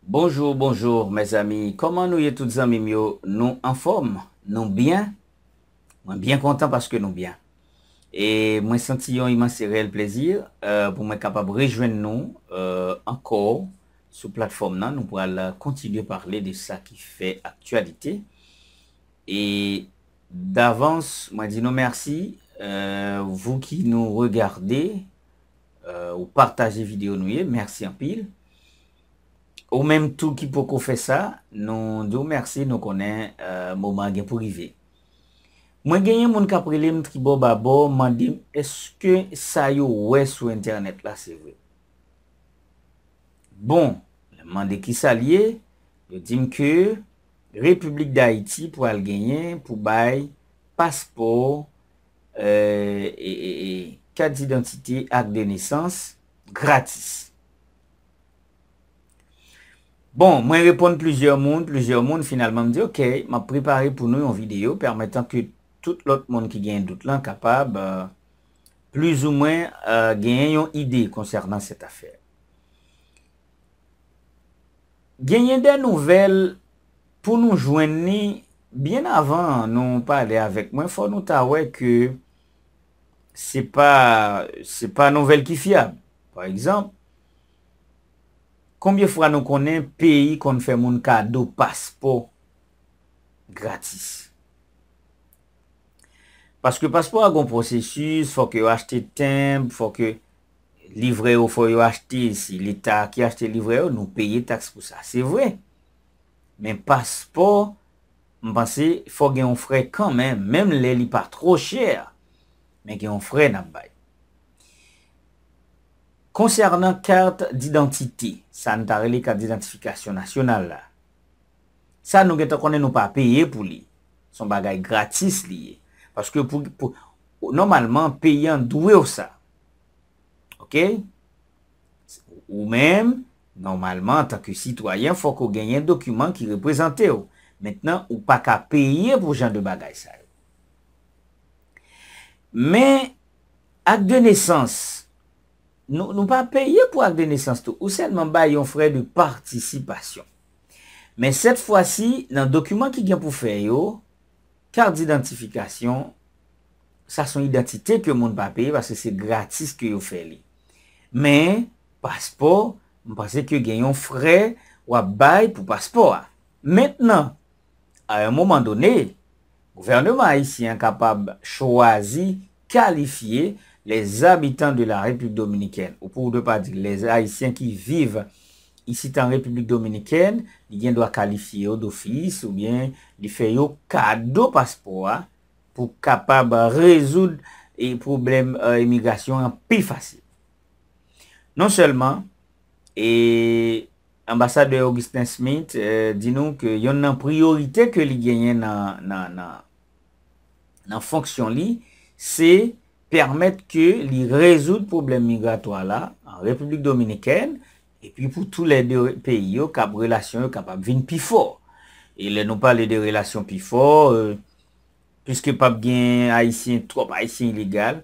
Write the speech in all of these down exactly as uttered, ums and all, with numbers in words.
Bonjou, bonjou, mezanmi. Kòman nou ye tout zanmi m yo? Nou anfòm? Nou byen? Mwen byen kontan paske nou byen. E mwen santi yon imans e reyèl plezi, eh, pou mwen kapab rejwenn nou, eh, ankò sou platfòm nan. Nou pral kontinye pale de sa ki fè aktyalite. E davans, mwen di nou mèsi, eh, vous qui nous regardez, eh, ou pataje videyo nou ye, mèsi anpil. Ou menm tou ki poko fè sa, nou di w mèsi, nou konnen, eh, moman an gen pou rive. Mwen genyen moun k ap rele m tribò babò, mande m èske sa yo wè sou entènèt la se vre. Bon, lè m mande kisa l ye, yo di m ke Repiblik Dayiti pral genyen pou bay paspò, eh, e, e, e, kat didantite, ak de nesans gratis. Bon, mwen reponn plizyè moun, plizyè moun, finalman m di, "Ok, m ap prepare pou nou yon videyo pèmètan ke tout lòt moun ki gen dout lan kapab, eh, plizoumwen, eh, genyen yon ide konsènan sèt afè." Genyen de nouvèl pou nou jwenn li byen avan nou pale avèk mwen, fò nou ta wè ke se pa, se pa nouvèl ki fyab. Pa egzanp, konbyen fwa nou konnen peyi konn fè moun kado paspò gratis? Paske paspò a gon pwosesis, fòk yo achte tenb, fòk yo, livrè yo, fò yo achte, se leta ki achte livrè yo, nou peye taks pou sa, se vre. Men paspò, m panse, fò gen yon frè kanmenm, menm lè li pa twò chè, men gen yon frè n ap bay. Konsènan kat didantite, sa n ta rele kat didantifikasyon nasyonal la, sa nou gentan konnen nou pa peye pou li. Se yon bagay gratis li ye. Paske pou, pou, nòmalman, peyi an dwe w sa. Ok? Ou menm, nòmalman, antanke sitwayen, fòk ou genyen dokiman ki reprezante w. Mentnan, ou pa ka peye pou jan de bagay sa yo. Men, ak de nesans, nou, nou pa peye pou ak de nesans tou. Ou sèlman bay yon frè de patisipasyon. Men sèt fwa si, nan dokiman ki gen pou fè yo, kat didantifikasyon, sa se yon idantite ke moun pa peye paske se gratis ke yo fè li. Men, paspò, m panse ke gen yon frè w ap bay pou paspò a. Mentnan, a yon moman done, gouvènman ayisyen an kapab chwazi kalifye les habitants de la République dominicaine, ou pou w pa di les Haïtiens qui vivent isit an Repiblik Dominikèn, li gen dwa kalifye yo dofis oubyen li fè yo kado paspò a pou kapab rezoud, e, pwoblèm, e, imigrasyon an pi fasil. Non sèlman, e, Anbasadè Augustin Smith, e, di nou ke yonn nan priyorite ke li genyen nan, nan, nan, nan fonksyon li, se pèmèt ke li rezoud pwoblèm migratwa la an Repiblik Dominikèn, epi pou tou lè de peyi yo, kap, relasyon yo kapab vin pi fò. E lè nou pale de relasyon pi fò, e, piske pap gen Ayisyen, twòp Ayisyen ilegal,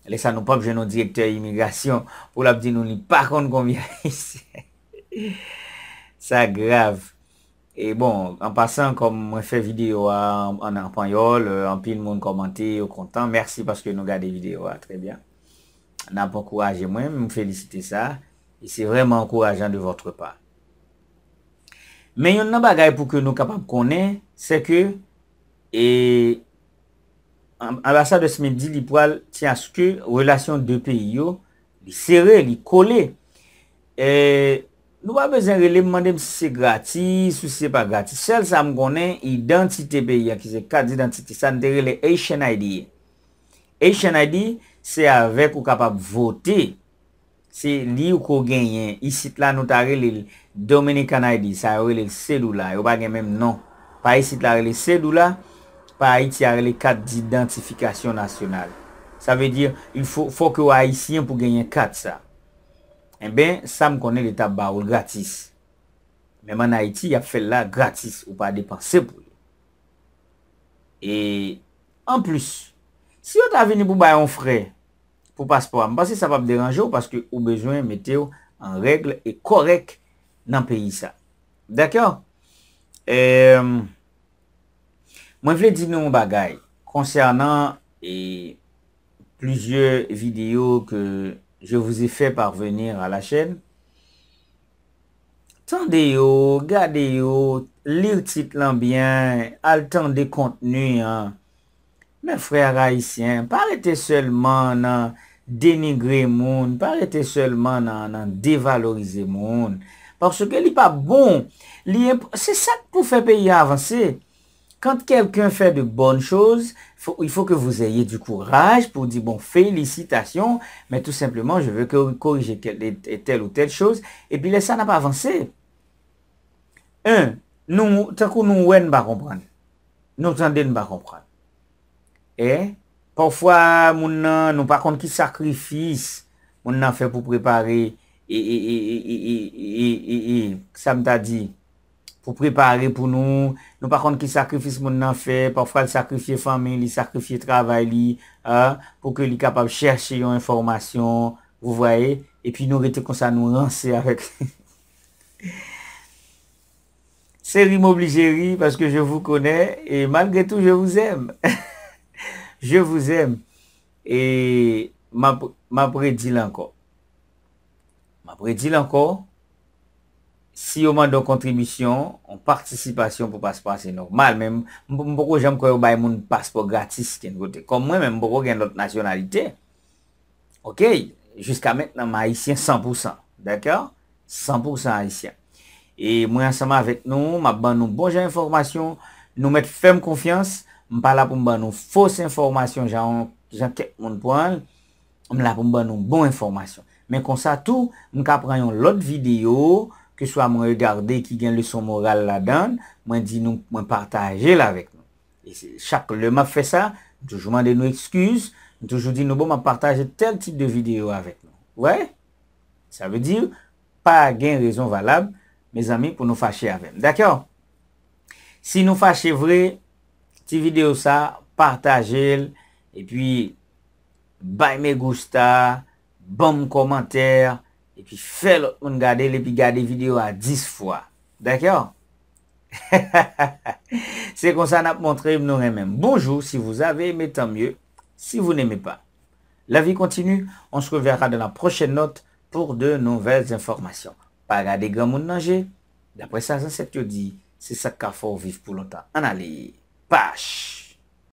lè sa nou pap jwenn yon direktè imigrasyon pou l ap di nou li pa konn konbyen Ayisyen. Sa grav. E bon, an pasan, kòm mwen fè videyo a an, an panyòl, e, anpil moun kòmante, yo kontan. Mèsi paske nou gade videyo a, trè byen. N ap ankouraje mwen, m felisite sa. E se vrèman ankourajan de votre part. Men yonn nan bagay pou ke nou kapab konnen, se ke, e, Anb-, Anbasadè Smith di li pral tyen aske relasyon de peyi yo, li sere, li kole. E, nou pa bezwen rele m, mande m si se gratis ou si se pa gratis. Sèl sa m konnen, idantite peyi a, ki se kat didantite, sa n te rele Haitian I D. Haitian I D, se avèk ou kapab vote. Se li ou ko genyen. Isit la, nou ta rele l Dominican I D, sa yo rele l sedoula. Yo pa gen menm non. Pa isit la rele sedoula, pa Ayiti a rele kat didantifikasyon nasyonal. Sa vle di, il faut, fòk ou ayisyen pou genyen kat sa. Enben, sa m konnen leta ap ba ou l gratis. Menm ann Ayiti, y ap fè l la gratis, ou pa depanse pou li. E, anplis, si yo ta vini pou bay yon frè, pou paspò a. M panse sa p ap deranje w paske ou bezwen mete w an règ e kòrèk nan peyi sa. Dakò? Em, mwen vle di nou yon bagay konsènan e, plizyè videyo ke je vous ai fait parvenir à la chaîne. Tande yo, gade yo, li tit lan byen, al tande kontni an. Mes frères haïtiens, pa rete sèlman nan denigre moun, pa rete sèlman nan, nan devalorize moun. Paske li pa bon. Li enp-, se sa k pou fè peyi a avanse. Quand quelqu'un fait de bonnes choses, faut, il faut que vous ayez du courage pour dire, bon, félicitations, mais tout simplement, je veux que corriger quel- et- et telle ou telle chose. Epi lè sa n ap avanse. Un, nou, tankou nou wè n pa konprann. Nou tande n pa konprann. E, pafwa, moun nan, nou pa konn ki sakrifis moun nan fè pou prepare, e, e, e, e, e, e, e, e, e, sa m ta di, pou prepare pou nou, nou pa konn ki sakrifis moun nan fè, pafwa l sakrifye fanmi, li sakrifye travay li, a, pou ke li kapab chèche yon enfòmasyon, vous voyez, epi nou rete konsa, nou ranse avèk. Se ri, m oblije ri, paske je vous connais, et malgré tout, je vous aime. Je vous aime. E m ap, m ap redi l ankò. M ap redi l ankò. Si yo mande yon kontribisyon, yon patisipasyon pou paspò a, se nòmal. Men m, m, m poko janm kwè yo bay moun paspò gratis kenn kote. Kòm mwen menm, m poko gen lòt nasyonalite. Ok, jiska mentnan, m ayisyen san pou san. Dakò? San pou san ayisyen. E mwen ansanm avèk nou, m ap ban nou bon jan enfòmasyon. Nou mèt fè m konfyans. M pa la pou m ban nou fos enfòmasyon jan, jan kèk moun pran l. M la pou m ban nou bon enfòmasyon. Men konsa tou, m ka pran yon lòt videyo, ke swa mwen regade ki gen leson moral ladan l, mwen di nou, mwen pataje l avèk nou. E se, chak lè m ap fè sa, m toujou mande nou ekskiz, m toujou di nou, bon, m ap pataje tèl tip de videyo avèk nou. Wè? Sa vle di, pa gen rezon valab, mezanmi, pou nou fache avè m. Dakò? Si nou fache vre, ti videyo sa, pataje l, epi bay me gusta, ban m kòmantè, epi fè lòt moun gade l, epi gade videyo a dis fwa. Dakò? Se konsa n ap montre m nou renmen m. Bonjour, si vous avez aimé, tant mieux. Si vous n'aimez pas, la vie continue. On se reverra dans la prochaine note pour de nouvelles informations. Pa gade granmoun nan je. Daprè sa zansèt yo di, se sa k ka fè w viv pou lontan. Ann ale. Pach!